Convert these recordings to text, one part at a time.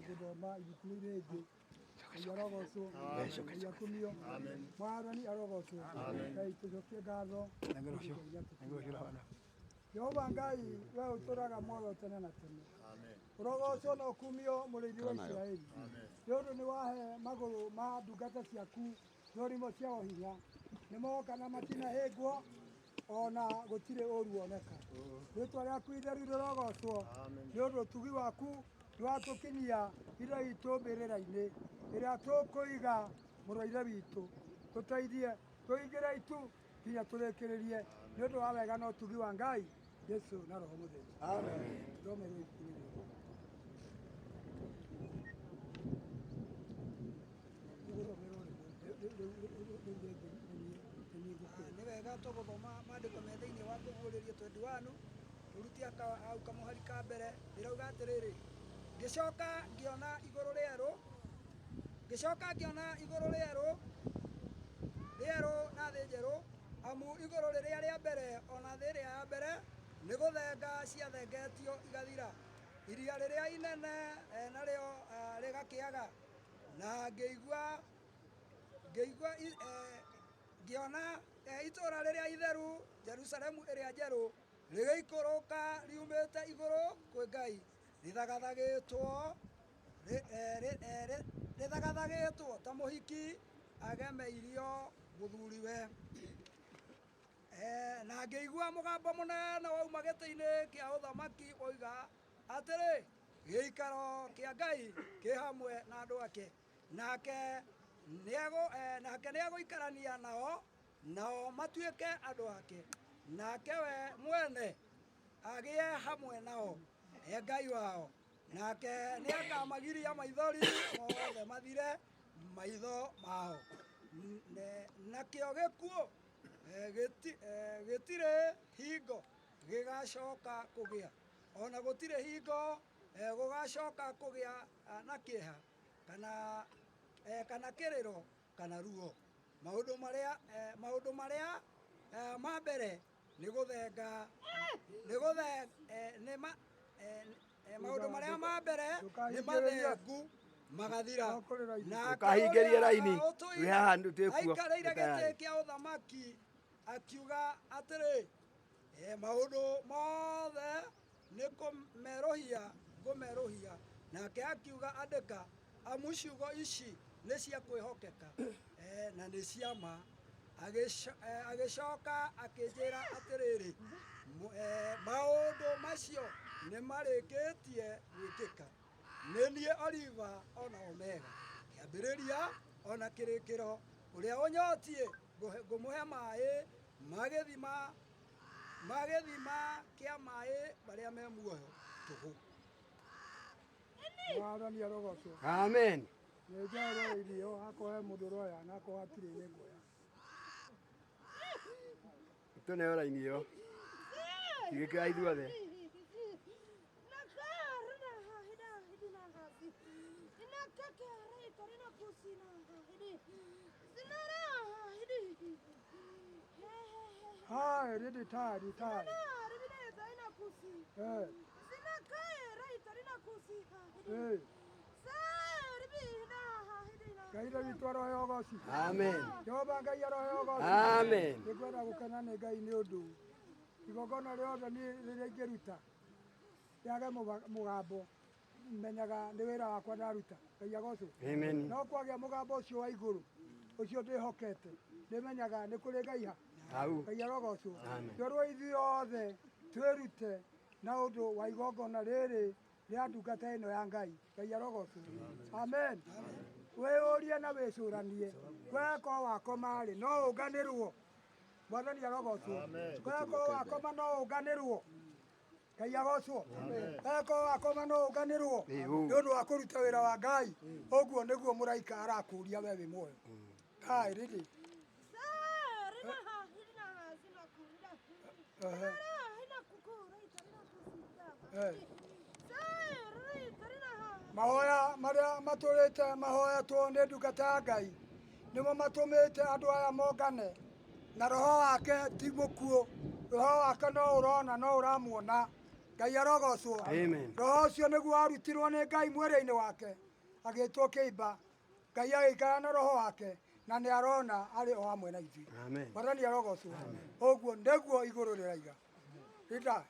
Gũthoma ibuku rĩu rĩngĩ. Ngai arogocwo. Ngai akumio. Mwathani arogocwo. Ngai tũcokie ngatho. Jehova Ngai, we ũtũraga muoyo tene na tene, ũrogocwo na ũkumio, mũrĩithi wa Isiraeli, nĩ ũndũ nĩ wahe magũrũ ma ndungata ciaku thũrimo ciao hinya. Nĩ moka na matinahĩngwo, ona gũtirĩ ũru woneka. Rĩtwa rĩaku itheru rĩrogocwo, nĩ ũndũ ũtugi waku nĩ watũkinyia indo itũ mbĩrĩra-inĩ ĩrĩa tũkũiga mũrũ wa ithe witũ. Tũteithie tũingĩre itu nginya tũrĩkĩrĩrie, nĩ ũndũ wa wega na ũtugi wa Ngai, Jesu na Roho Mũtheru. Thomerwo ibuku rĩrĩ. Ũgũthomerwo rĩu rĩngĩ nĩ niĩ ngũkwĩra. Nĩ wega tũgũthoma maandĩko me thĩinĩ wa Kũguũrĩrio 21, tũrutie hau kamũhari ka mbere. Ĩrauga atĩrĩrĩ, ngĩcoka ngĩona igũrũ rĩerũ, ngĩcoka ngĩona igũrũ rĩerũ rĩerũ na thĩ njerũ, amu igũrũ rĩrĩa rĩa mbere ona thĩ ĩrĩa ya mbere nĩ gũthenga ciathengetio igathira, iria rĩrĩa inene narĩo rĩgakĩaga. Na ngĩigua ngĩona itũũra rĩrĩa itheru, Jerusalemu ĩrĩa njerũ, rĩgĩikũrũka riumĩte igũrũ kwĩ Ngai, rĩthagathagĩtwo ta mũhiki agemeirio mũthuriwe. Na ngĩigua mũgambo mũnene wauma gĩtĩ-inĩ kĩa ũthamaki woiga atĩrĩ, gĩikaro kĩa Ngai kĩ hamwe na andũ ake, nake nĩegũikarania nao, nao matuĩke andũ ake, nake we mwene agĩe hamwe nao e Ngai wao. Nake nĩakamagiria maithori mothe mathire maitho mao. Nakĩo gĩkuũ gĩtirĩ hingo gĩgacoka kũgĩa, ona gũtirĩ hingo gũgacoka kũgĩa na kĩeha kana kĩrĩro kana ruo. Maũndũ marĩa ma mbere nĩ gũthenga nĩ gũthe nĩ ma maũndũ marĩa ma mbere nĩ mathengu magathira. Nake Ũkahingĩrie ũrĩa raini. ũtũire Twĩ haha twĩ kuo. aikarĩire Twĩ tayari. gĩtĩ kĩa ũthamaki akiuga atĩrĩ, maũndũ mothe nĩ kũmerũhia ngũmerũhia. Nake akiuga, andĩka, amu ciugo ici nĩ cia kwĩhokeka na nĩ cia ma. Agĩcoka akĩnjĩra atĩrĩrĩ, maũndũ macio nĩ marĩkĩtie gwĩkĩka. Nĩ niĩ Oliva ona Omega, kĩambĩrĩria ona kĩrĩkĩro. Ũrĩa ũnyotiĩ ngũmũhe maĩ ma gĩthima kĩa maĩ marĩa me muoyo tũhũ. Mwathani arogocwo. Amen. Nĩ njerwo irio, akorwo he mũndũ ũroya, na akorwo hatirĩ, nĩ nguoya. Tũneo raini ĩyo. Tigĩkĩra ithuothe. Hai, rĩndĩ tari tari. Ngai ithe witũ arohe ũgoci. Amen. Jehova Ngai arohe ũgoci. Amen. Nĩngwenda gũkena nĩ Ngai, nĩ ũndũ igongona rĩothe niĩ rĩrĩa ingĩruta rĩage mũgambo, menyaga nĩ wĩra wakwa ndaruta. Ngai agocwo. Amen. No kwagĩa mũgambo ũcio wa igũrũ, ũcio ndĩhokete, ndĩmenyaga nĩ kũrĩ Ngai ha. Hau. Ngai arogocwo. Amen. Twerwo ithuĩ othe twĩrute na ũndũ wa igongona rĩrĩ rĩa ndungata ĩno ya Ngai. Ngai arogocwo. Amen. Wĩyũrie na wĩcũranie, weko wakoma rĩ, no ũnganĩrwo? Mwathani arogocwo. Weko wakoma no ũnganĩrwo? Ngai agocwo. Weko wakoma no ũnganĩrwo nĩ ũndũ wa kũruta wĩra wa Ngai? Ũguo nĩguo mũraika arakũria we wĩ muoyo. Kai rĩrĩ. Ehe. Mahoya marĩa matũrĩte mahoyatwo nĩ ndungata ya Ngai nĩmo matũmĩte andũ aya mongane, na roho wake ti mũkuũ, roho wake no ũrona, no ũramuona. Ngai arogocwo. Amen. Roho ũcio nĩguo arutirwo nĩ Ngai mwĩrĩ-inĩ wake agĩtwo kĩimba. Ngai agĩikara na roho wake na nĩ arona arĩ o hamwe na ithuĩ. Amen. Mwathani arogocwo. Ũguo nĩguo igũrũ rĩraiga. Rita.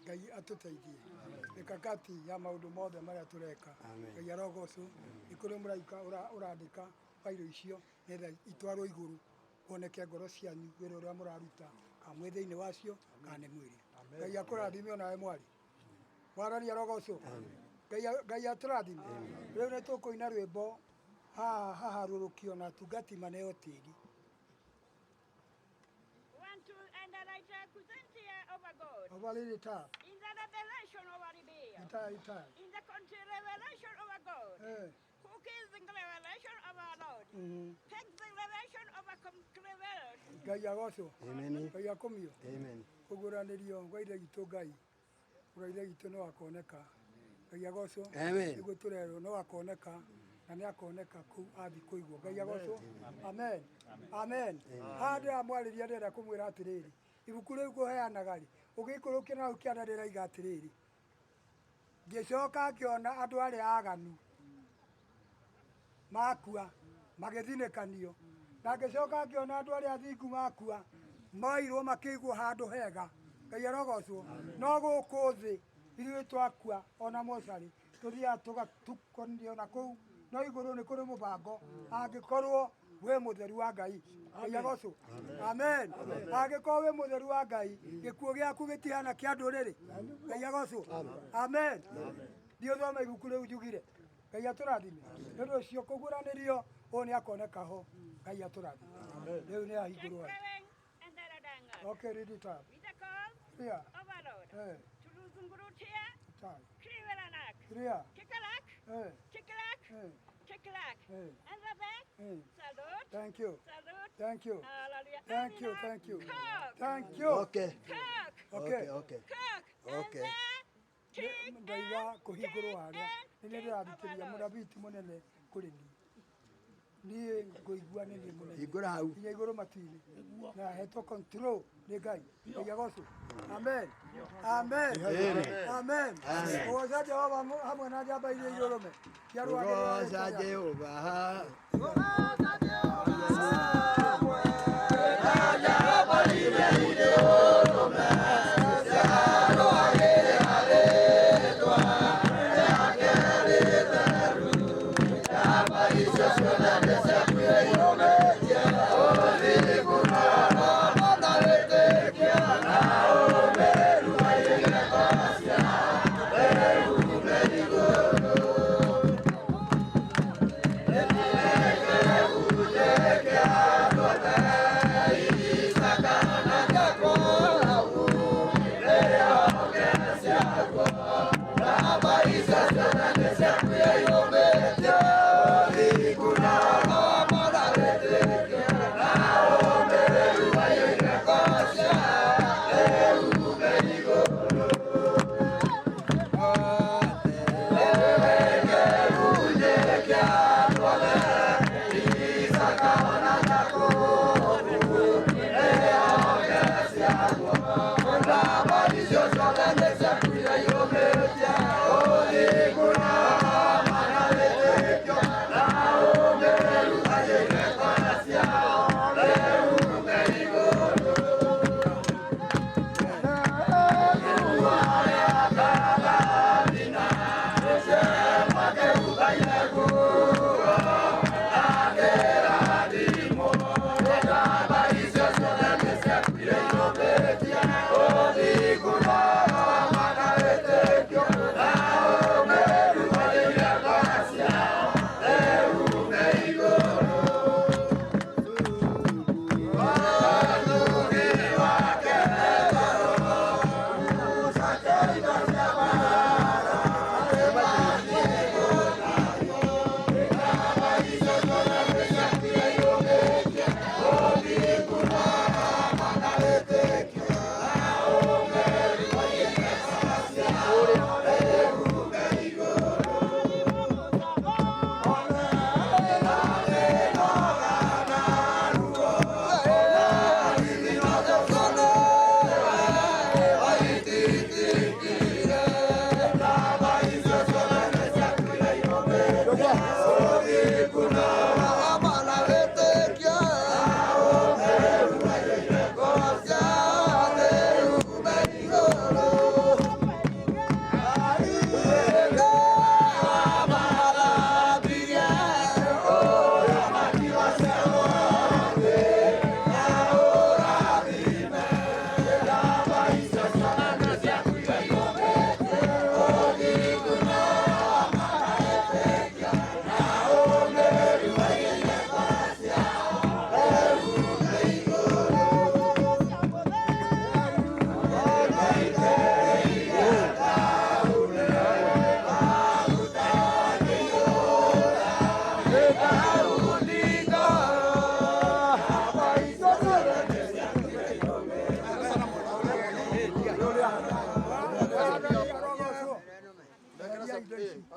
Ngai atũteithie mikakati ya maũndũ mothe marĩa tũreka. Amen. Ngai arogocwo. Nĩ kũrĩ mũraika ũrandĩka bairo icio nĩgetha itwarwo igũrũ kuoneke ngoro cianyu wĩra ũrĩa mũraruta kana mwĩ thĩinĩ wacio kana nĩ mwĩrĩ. Ngai akũrathime onawe mwarĩ. Mwathani arogocwo. Ngai atũrathime. Rĩu nĩ tũkũina rwĩmbo haha haharũrũkio na atungati maneo tĩri. 1, 2, and the right kuzentia over God. Obalĩrĩ ta In the revelation over the ita ita. In the country revelation over God. Who is the revelation of our Lord? Take the revelation of a complete. Ngai agocwo. Amen. Ngai akumio. Amen. Kũguũranĩrio gwa ithe witũ Ngai. Gwa ithe witũ no akoneka. Ngai agocwo. Amen. Nĩguo tũrerwo no akoneka na nĩ akoneka kũu athiĩ kũigwo. Ngai agocwo. Amen. Amen. Haha ndĩramwarĩria ndĩrenda kũmwĩra atĩrĩrĩ, ibuku rĩu ngũheanaga rĩ, ũgĩikũrũkia na hau kĩanda rĩraiga atĩrĩrĩ, ngĩcoka ngĩona andũ arĩa aganu makua magĩthinĩkanio, na ngĩcoka ngĩona andũ arĩa athingu makua moirwo makĩigwo handũ hega. Ngai arogocwo. No gũkũ thĩ ithuĩ twakua ona mocarĩ tũthiaga tũgatukanio na kũu, no igũrũ nĩ kũrĩ mũbango angĩkorwo wĩ mũtheru wa Ngai. Ngai agocwo. Amen. Angĩkorwo wĩ mũtheru wa Ngai, gĩkuũ gĩaku gĩtihana kĩa ndũrĩrĩ. Ngai agocwo. Amen. Thiĩ ũthome ibuku rĩu njugire. Ngai atũrathime. Nĩ ũndũ ũcio kũguũranĩrio ũyũ nĩ akoneka ho. Ngai atũrathime. Rĩu nĩ ahingũrwo. And the Radanga. Okay, read it up. With the cause Clear. of our Lord. Tuluzungurutia. Kriwelanak. Clear. Kikalak. Kikalak. Kikalak. And the back. Salute. Thank you. Salute. Thank you. Hallelujah. Thank you. Thank you. Cock. Thank you. Okay. Cock. Okay. Okay. Cock. Okay. Ndaiga kũhingũrwo harĩa nĩ nĩ ndĩrathikĩrĩria mũnabii ti mũnene kũrĩ niĩ. Niĩ ngũigua nĩ niĩ mũnene. Hingũra hau. Nginya igũrũ matu-inĩ. Na hetwo control nĩ Ngai. Ngai agocwo. Amen. Amen. Amen. Kũgoca Jehova hamwe na njamba iria irũrũme. Ciarũagĩrĩra Kũgoca rĩĩtwa rĩake. Jehova. Kũgoca Jehova na njamba iria irũrũme. Ciarũagĩrĩra rĩĩtwa rĩake rĩtheru. Njamba icio ciothe nĩciakuire irũmĩtie ũthingu na ũrũme na wĩtĩkio na ũmĩrĩru maige ngoro ciao rĩu igũrũ. Nĩkĩrĩ kĩrĩa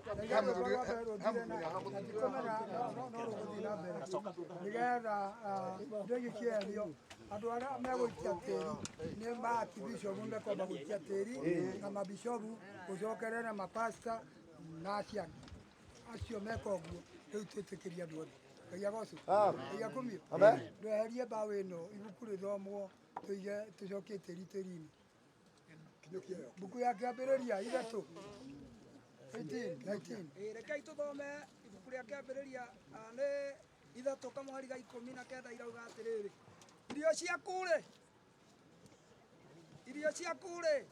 Nĩgetha rwĩmbo rwa mbere rũthire na ndikũmenya no rũgũthiĩ na mbere nĩgetha ndĩgĩkĩerio andũ arĩa megũikia tĩri nĩ maakibishobu mekwamba gũikia tĩri na mabishobu gũcokerere mapasta na acio angĩ acio meka ũguo rĩu twĩtĩkĩrie andũ othe. Ngai agocwo. Ngai akumio. Ndweherie mbaũ ĩno ibuku rĩthomwo tũige tũcokie tĩri tĩri-inĩ. Mbuku ya kĩambĩrĩria 3 18 19. Rekei tũthome ibuku rĩa kĩambĩrĩria nĩ 3 kamũhari ga 19 irauga atĩrĩrĩ, irio ciaku rĩ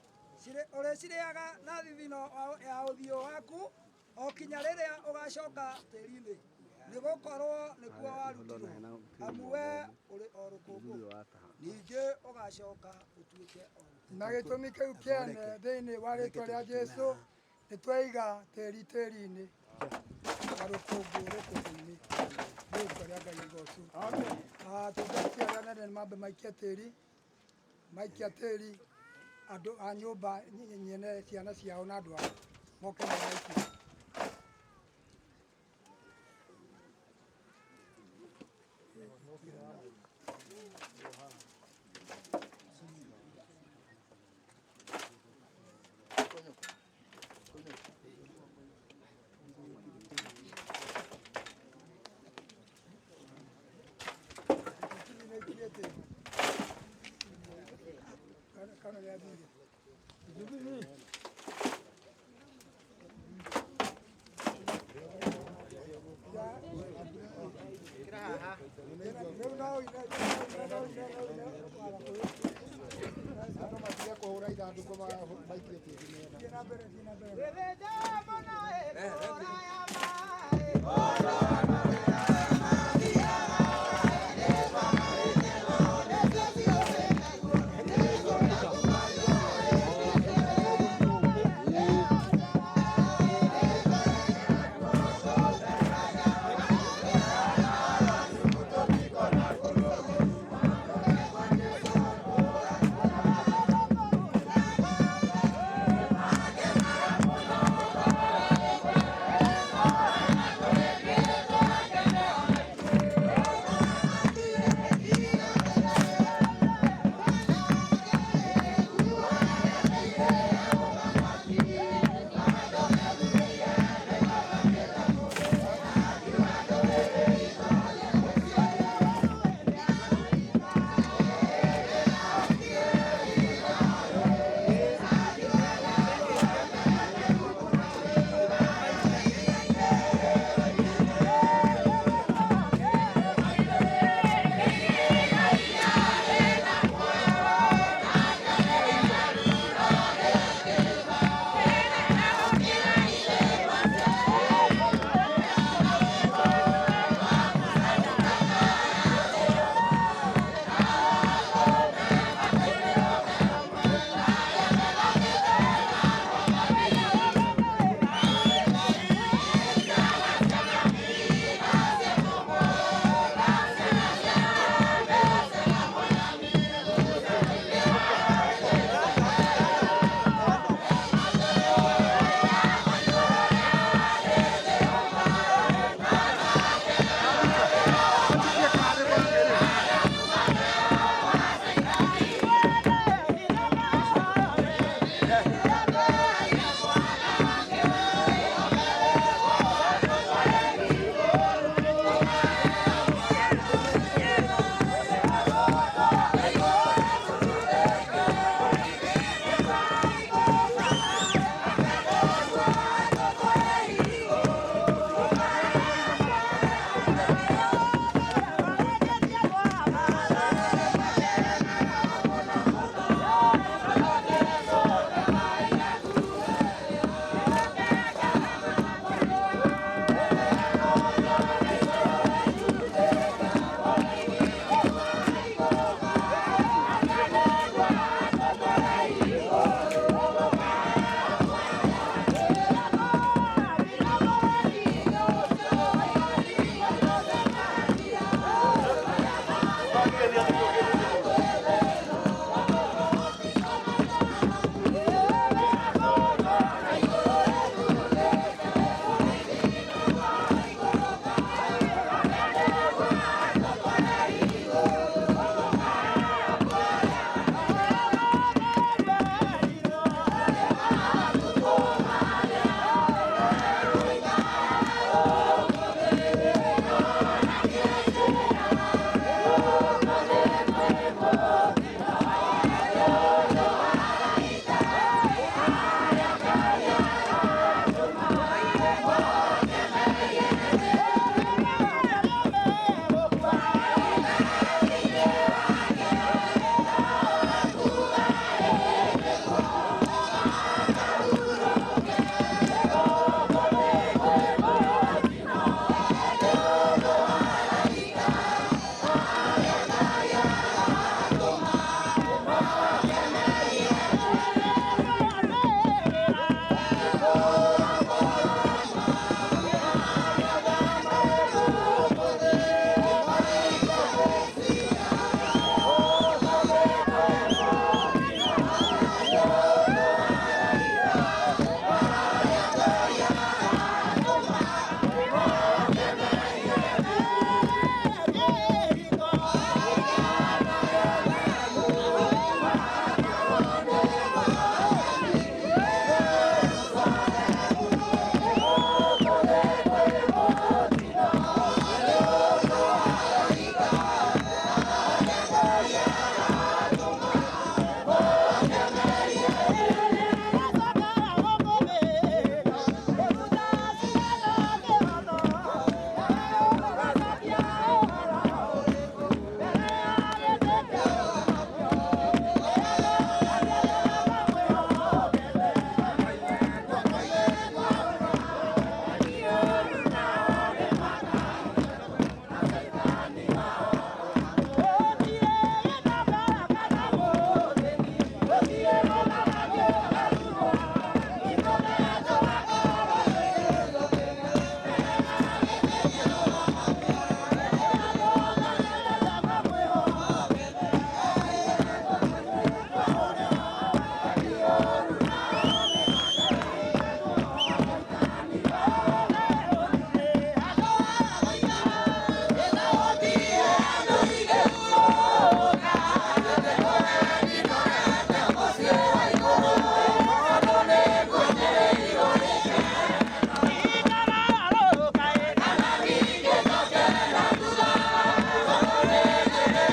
ũrĩcirĩaga na thithino ya ũthiũ waku o kinya rĩrĩa ũgacoka tĩri-inĩ, nĩgũkorwo nĩkuo warutirwo, amu we ũrĩ o rũkũngũ, ningĩ ũgacoka ũtuĩke o rũkũngũ. Na gĩtũmi kĩu kĩene thĩinĩ wa rĩtwa rĩa Jesũ nĩ twaiga tĩri tĩri-inĩ na rũkũngũ rũkũngũ-inĩ. Rĩtwa rĩa Ngai rĩgocwo. Tungati arĩa anene nĩ mambe maikie tĩri, maikia tĩri andũ a nyũmba nyene ciana ciao na andũ ao moke na maikie. Kana nĩ athire. Rĩu no ine no ine no ine Andũ matige kũhũra ithandũkũ maikie tĩri mĩena. Thiĩ na mbere, thiĩ na mbere. Gĩthĩnja mũno ĩkũra.